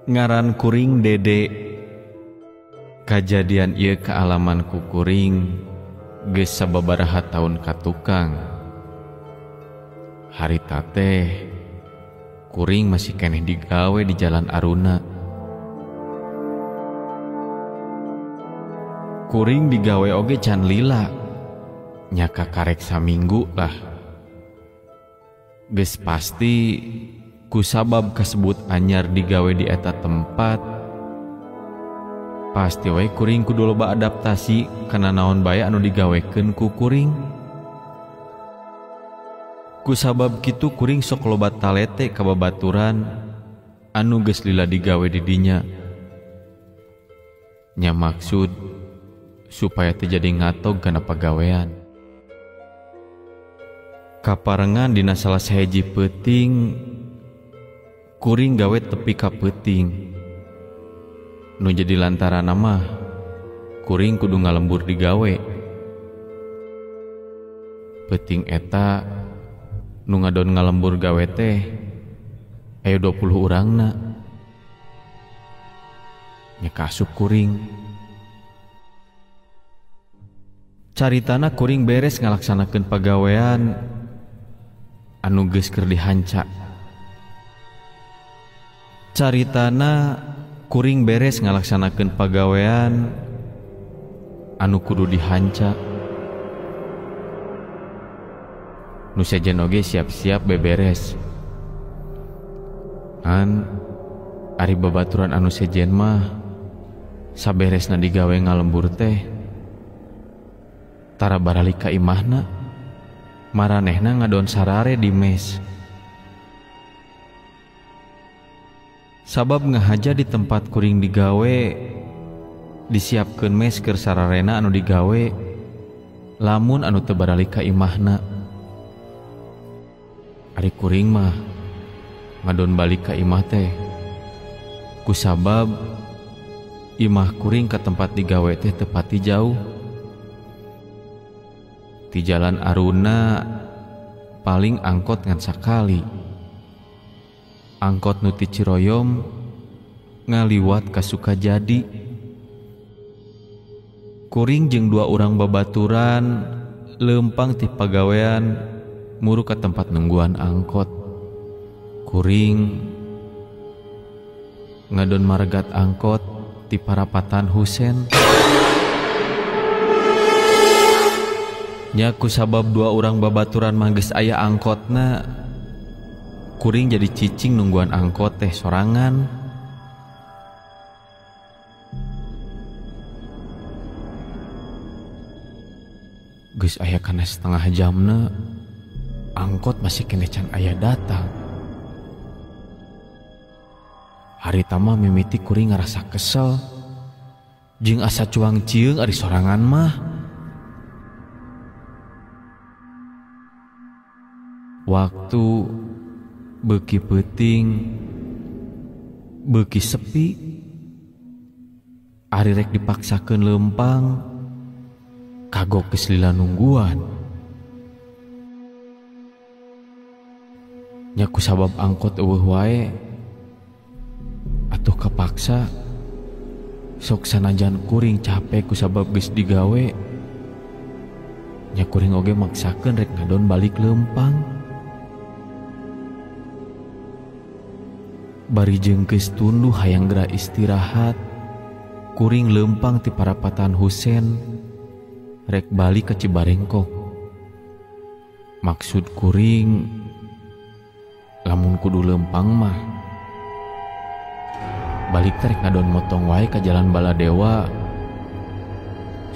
Ngaran kuring Dede. Kajadian ieu kaalaman ku kuring geus sababaraha taun ka tukang. Harita teh kuring masih keneh digawe di Jalan Aruna. Kuring digawe oge can lila, nyaka karek saminggu lah. Geus pasti kusabab kasebut anyar digawe di eta tempat, pasti we kuring kudu loba adaptasi kana naon bae anu digawekeun ku kuring. Kusabab kitu kuring sok loba talete ka babaturan anu geus lila digawe di dinya. Nya maksud supaya teu jadi ngatog kana pagawean. Kaparengan dina salah sahiji peuting, kuring gawe tepi ka peuting. Nu jadi lantaran mah kuring kudu ngalembur digawe. Peuting eta nu ngadon ngalembur gawe teh aya 20 urangna. Nya kaasup kuring. Caritana kuring beres ngalaksanakeun pagawean anu geus keur dihanca. Caritana kuring beres ngalaksanakeun pagawean anu kudu dihanca. Nu sejen oge siap-siap beberes. An ari babaturan anu sejen mah saberesna digawe ngalembur teh tara baralik ka imahna, maranehna ngadon sarare di mes. Sabab ngahaja di tempat kuring digawe disiapkeun mes keur sararena anu digawe lamun anu teu baralik ka imahna. Ari kuring mah ngadon balik ka imah teh kusabab imah kuring ka tempat digawe teh teu pati jauh. Di Jalan Aruna paling angkot ngan sakali. Angkot nu ti Ciroyom ngaliwat ka Sukajadi. Kuring jeung dua urang babaturan leumpang ti pagawean muru ka tempat nungguan angkot. Kuring ngadon margat angkot ti parapatan Husen. Nya kusabab dua urang babaturan mah geus aya angkotna, kuring jadi cicing nungguan angkot teh sorangan. Geus aya kana setengah jamna, angkot masih keneh can aya datang. Harita mah mimiti kuring ngarasa kesel jeung asa cuang cieung ari sorangan mah. Waktu beuki peuting, beuki sepi, ari rek dipaksakeun leumpang, kagok geus lila nungguan. Nya kusabab angkot eueuh wae, atuh kapaksa sok sanajan kuring capek kusabab geus digawe, nya kuring oge maksakeun rek ngadon balik leumpang. Bari jeung geus tunduh hayang geura istirahat, kuring leumpang ti parapatan Husen rek balik ke Cibarengkok. Maksud kuring lamun kudu leumpang mah balik teh rek ngadon motong wae ka Jalan Baladewa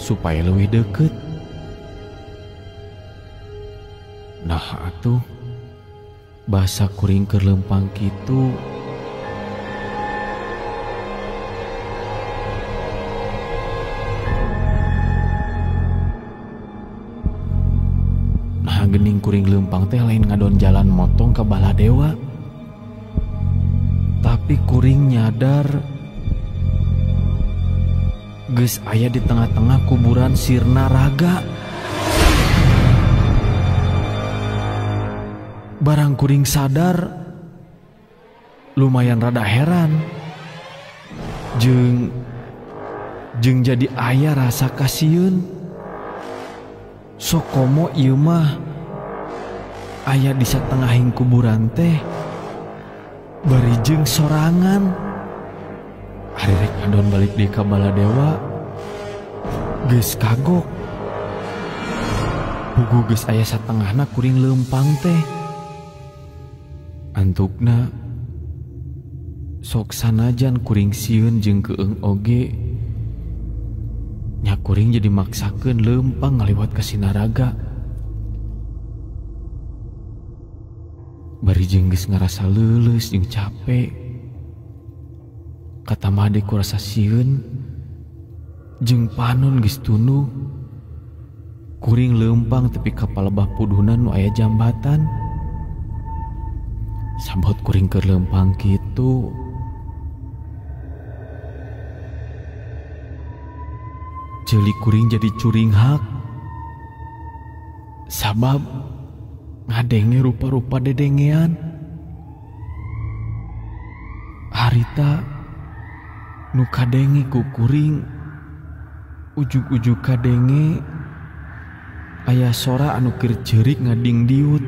supaya leuwih deukeut. Nah atuh basa kuring keur leumpang kitu, gening kuring leumpang teh lain ngadon jalan motong ke Baladewa, tapi kuring nyadar geus aya di tengah-tengah kuburan Sirna Raga. Barang kuring sadar lumayan rada heran. Jeung jeung jadi aya rasa kasieun. Sok komo ieu mah aya di satengahing kuburan teh bari jeung sorangan. Ari rek ngadon balik deui ka Baladewa geus kagok. Puguh geus aya satengahna kuring leumpang teh. Antukna sok sanajan kuring sieun jeung keung oge nya kuring jadi maksakeun leumpang ngaliwat ka Sinaraga. Bari jeung geus ngarasa leuleus jeung capek. Katamah deui ku rasa sieun jeung panon geus tunduh. Kuring leumpang tepi ka palebah pudunan nu aya jambatan. Sabot kuring keur leumpang kitu, ceuli kuring jadi curinghak. Sabab ngadenge rupa-rupa dedengean. Harita nu kadenge ku kuring ujug-ujug kadenge aya sora anu keur ceurik ngadingdiut.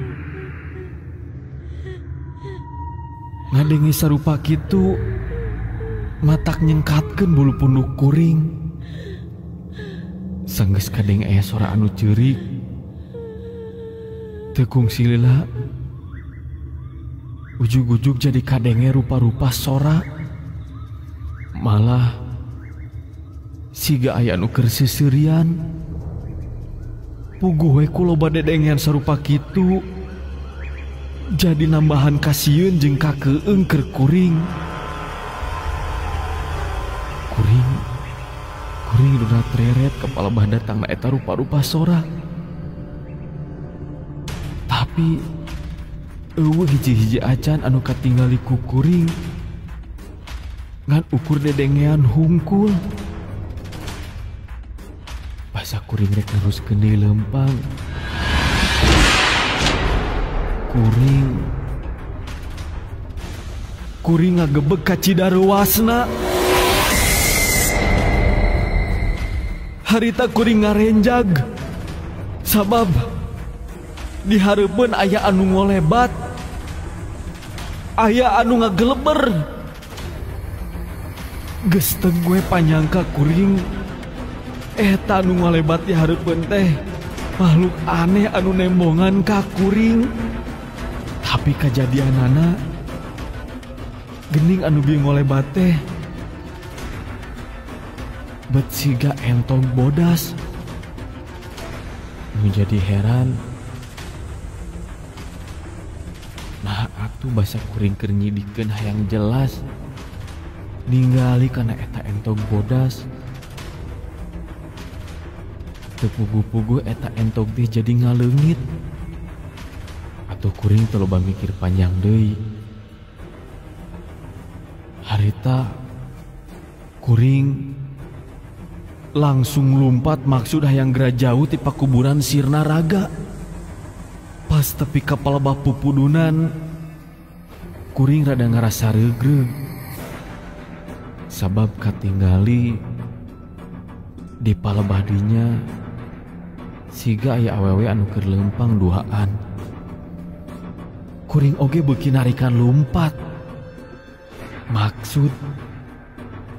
Ngadenge sarupa kitu matak nyengkatkeun bulu punduk kuring. Sanggeus kadenge aya sora anu ceurik, teu kungsi lila ujug-ujug jadi kadenge rupa-rupa sora. Malah siga aya anu keur seuseurian. Puguh we ku loba dedengean sarupa kitu jadi nambahan kasieun jeung kakeung keur kuring. Kuring kuring duna treret kepala bah datangna eta rupa-rupa sora. Tapi eueuh hiji-hiji acan anu katingali ku kuring ngan ukur dedengean hungkul. Basa kuring rek neruskeun deui leumpang. Kuring kuring ngagebeg ka Cidaruasna. Harita kuring ngarenjag sabab di hareupeun aya anu ngolebat, aya anu ngageleber. Geus teu gue panyangka kuring eta anu ngolebat di hareupeun teh makhluk aneh anu nembongan ka kuring. Tapi kajadianana geuning anu bieu ngolebat teh bet siga entog bodas. Nu jadi heran, nah atuh basa kuring keur nyidikeun hayang jelas ningali kana eta entog bodas. Teu puguh-puguh eta entog teh jadi ngaleungit. Atuh kuring teu loba mikir panjang deui. Harita kuring langsung lumpat maksud hayang geura jauh ti pakuburan Sirnaraga. Pas tepi ka palebah pupudunan, kuring rada ngarasa reugreug. Sabab katinggali di palebah dinya siga aya awewe anu keur leumpang duaan. Kuring oge beuki narikan lumpat maksud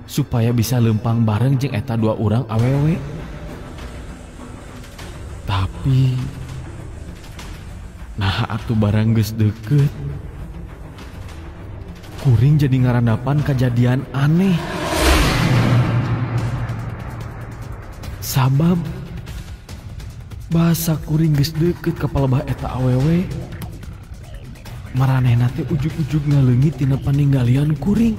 supaya bisa lempang bareng jeung eta dua urang awewe. Tapi nah atuh barang geus deukeut, kuring jadi ngarandapan kejadian aneh. Sabab bahasa kuring geus deukeut ka palebah eta awewe, maranehna teh ujug-ujug ngaleungit tina paninggalian kuring.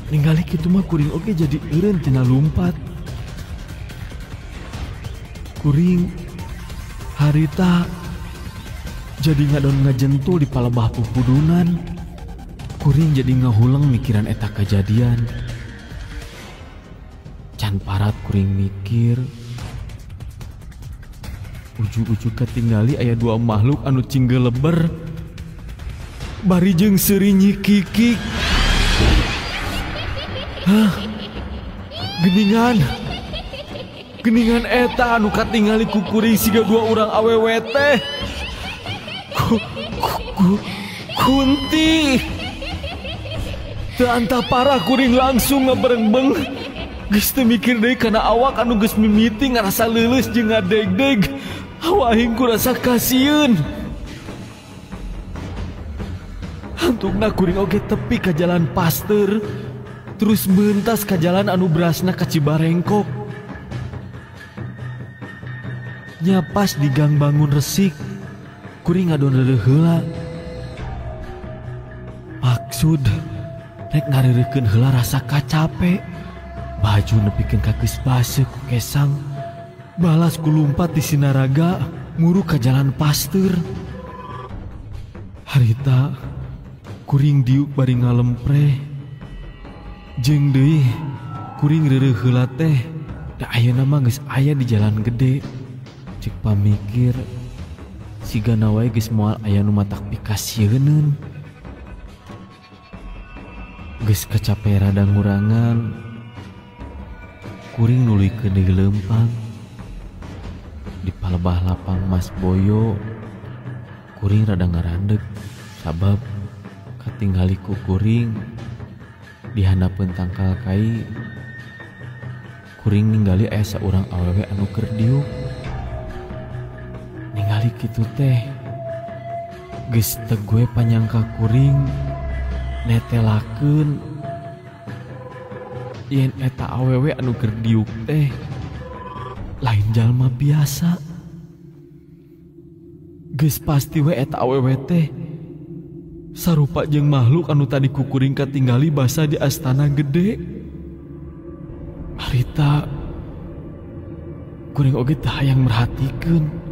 Ningali kitu mah kuring oge jadi eureun tina lumpat. Kuring harita jadi ngadon ngajentul di palebah pupudunan. Kuring jadi ngahuleng mikiran eta kejadian. Can parat kuring mikir, ujug-ujug katinggali aya dua makhluk anu cinggeleber bari jeung seuri nyikikik. Hah? Geningan. Geningan eta anu katingali ku kuring siga dua urang awewe teh. Kunti. Teu antah parah kuring langsung ngaberengbeng. Geus teu mikir deui kana awak anu geus mimiti ngarasa leuleus jeung ngadegdeg. Awak aing kurasa kasieun. Hantukna kuring oge tepi ka jalan Pasteur, terus mentas ka jalan anu berasna ka Cibarengkok. Nya pas di gang Bangun Resik, kuring ngadon reureuh heula. Maksud rek ngareureuhkeun heula rasa kacape. Baju nepikeun ka geus baseuh ku kesang. Balas ku lumpat di Sinaraga, muru ka jalan Pasteur. Harita kuring diuk bari ngalempreh. Jeung deui kuring reureuh heula teh, da ayeuna mah geus aya di jalan gede. Cek pamikir sigana wae geus moal aya nu matak pikasieuneun. Geus kacape rada ngurangan, kuring nuluykeun deui leumpang. Di palebah lapang Mas Boyo, kuring rada ngarandeg sabab katingali ku kuring di handapeun tangkal kai. Kuring ningali aya saurang awewe anu keur diuk. Ningali kitu teh geus teu gue panyangka kuring netelakeun yen eta awewe anu keur diuk teh lain jalma biasa. Geus pasti we eta awewe teh sarupa jeung makhluk anu tadi kukuring katinggali basa di astana gede. Harita kuring oge teu hayang merhatikeun.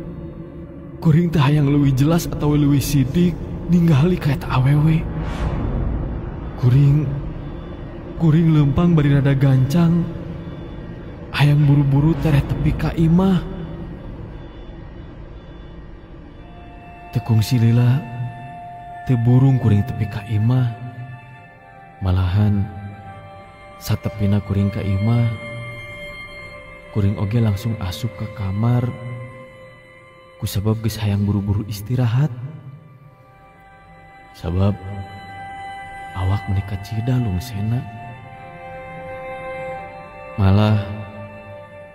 Kuring teu hayang leuwih jelas atawa leuwih sidik ningali ka eta awewe. Kuring leumpang bari rada gancang. Hayang buru-buru tereh tepi ka imah. Teu kungsi lila, teu burung kuring tepi ka imah. Malahan satepina kuring ka imah, kuring oge langsung asup ka kamar kusabab geus hayang buru-buru istirahat. Sabab awak meuni kacida lungsena. Malah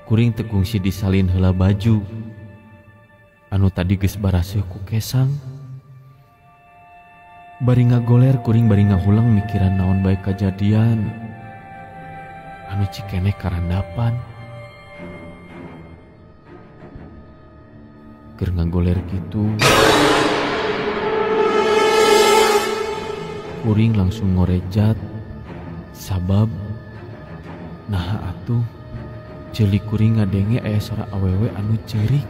kuring teu kungsi disalin heula baju anu tadi geus baraseuh ku kesang. Bari ngagoler kuring bari ngahulang mikiran naon bae kajadian anu cikeneh karandapan. Keur ngagoler kitu, kuring langsung ngorejat sabab naha atuh ceuli kuring ngadenge aya sora awewe anu ceurik.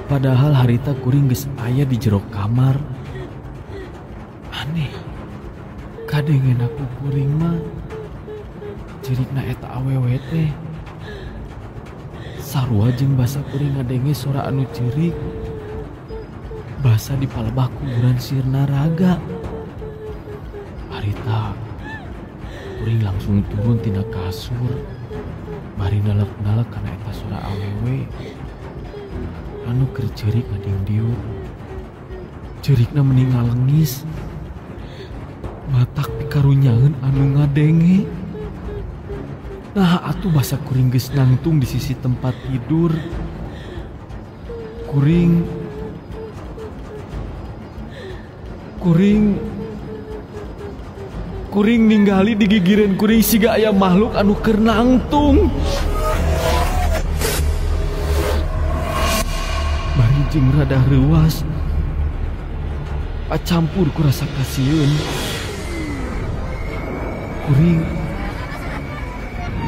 Padahal harita kuring geus aya di jero kamar. Aneh, kadengena ku kuring mah cerikna eta awewe teh sarua jeung basa kuring ngadenge sora anu ceurik basa di palebah kuburan Sirnaraga. Harita kuring langsung turun tina kasur bari nalak-nalak kana eta sora awewe anu keur ceurik ngadingdiuk. Ceurikna meni ngalengis, matak pikarunyaeun anu ngadenge. Nah atuh basa kuring geus nangtung di sisi tempat tidur. Kuring ningali di gigireun kuring siga aya makhluk anu keur nangtung. Bari jeung rada reuas, pacampur ku rasa kasieun.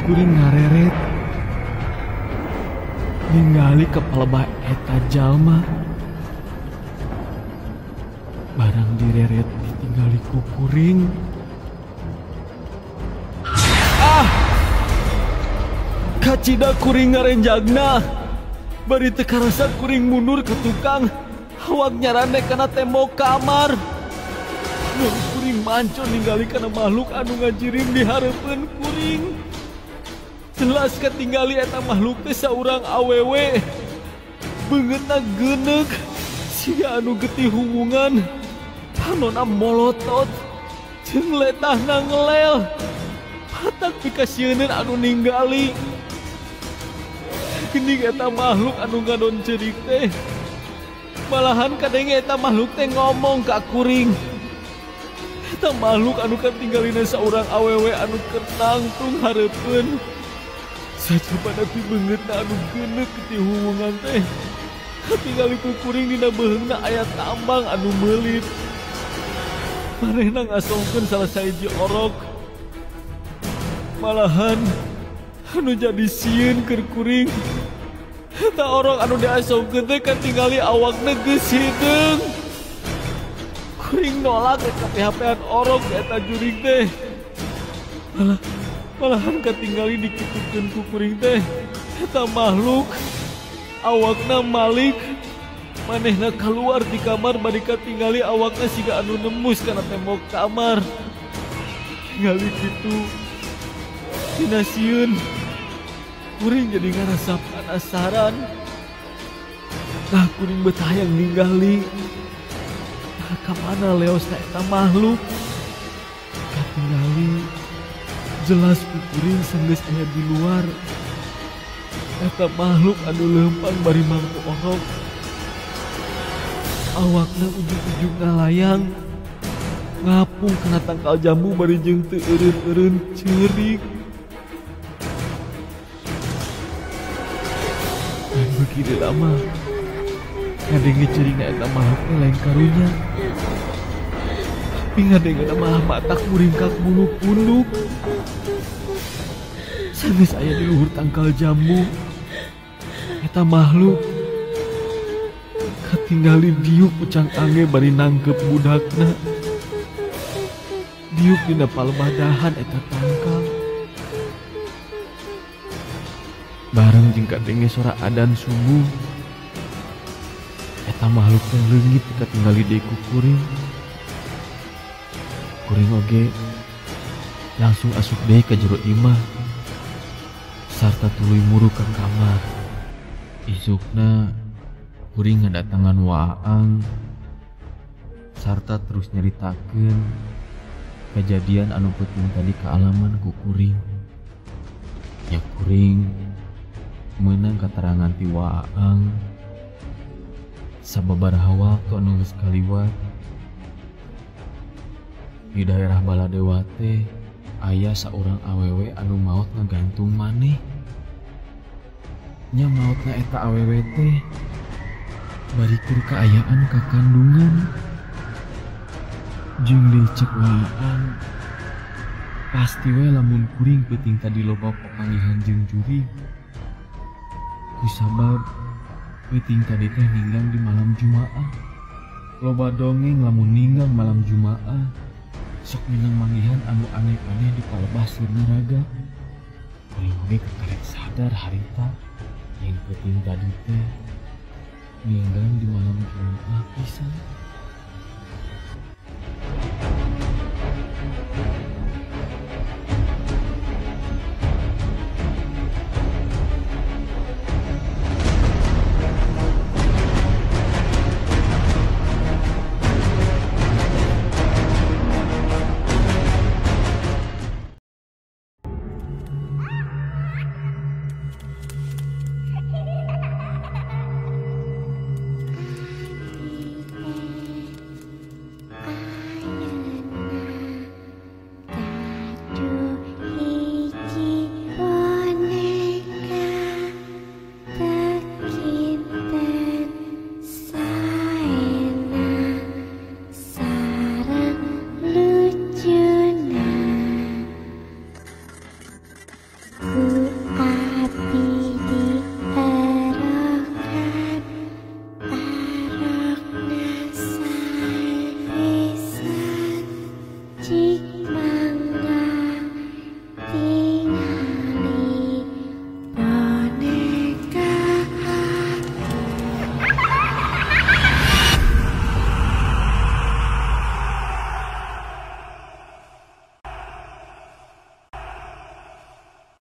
Kuring ngareret ningali ka palebah eta jalma. Barang direret ditinggali ku kuring. Ah! Kacida kuring ngarenjagna. Bari teu karasa kuring mundur ke tukang. Awak nyarande kana tembok kamar. Kuring Kuring manco ningali kana makhluk anu ngajirim di hareupeun kuring. Jelas katinggali eta makhluk teh saurang awewe. Beungeutna geuneuk, siga anu getih hubungan. Panona molotot, jeung letahna ngelel. Patak pikasieuneun anu ninggali. Geuning eta makhluk anu ngadon ceurik teh. Malahan kadenge eta makhluk teh ngomong ka kuring. Eta makhluk anu katinggalina saurang awewe anu keur nangtung hareupeun. Sajabana ti beungeutna anu geuneuk ti hubungan teh. Katingali ku kuring dina beuheungna aya tambang anu meulit. Manehna ngasongkeun salah sahiji orok. Malahan anu jadi sieun keur kuring. Eta orok anu diasongkeun teh katingali awakna geus hideung. Kuring nolak rek kapihapean orok eta jurig teh. Malahan katingali dikitukeun ku kuring teh. Eta makhluk awakna malik. Manehna keluar di kamar bari katingali awakna siga anu nembus kana tembok kamar. Tingali kitu dina sieun. Kuring jadi ngarasa penasaran. Nah kuring betah hayang ninggali. Nah kamana leosna eta makhluk. Katingali jelas ku kuring sanggeus aya di luar. Eta makhluk anu leumpang bari mangku orok. Awakna ujug-ujug ngalayang. Ngapung kana tangkal jambu bari jeung teu eureun-eureun ceurik. Begini lama ngadenge ceurikna eta makhluk teh lain karunya. Tapi ngadengena malah matak muringkak bulu punduk. Sanes aya di luhur tangkal jambu. Eta makhluk katingali diuk ucang ange bari nangkep budakna. Diuk dina palebadahan eta tangkal. Bareng jeung kadenge sora adan subuh. Eta makhluk teh leungit katingali deui ku kuring. Kuring oge langsung asup deui ka jero imah sarta tuluy muru ka kamar. Isukna kuring ngadatangan Waang sarta terus nyaritakeun kejadian anu peuting tadi kaalaman ku kuring. Nya kuring meunang katerangan ti Waang sababaraha waktu anu geus kaliwat di daerah Baladewa teh aya saurang awewe anu maot ngagantung maneh. Nya maotna eta awewe teh bari keur kaayaan ka kandungan. Jeung deui ceuk Waang pasti we lamun kuring peuting tadi loba papanggihan jeung jurig. Kusabab peuting tadi teh ninggang di malam Jumaah. Loba dongeng lamun ninggang malam Jumaah sok minang manggihan anu aneh-aneh di palebah Sirnaraga. Kuring oge kakarek sadar harita yang peuting tadi teh ninggang di malam Jumaah pisan.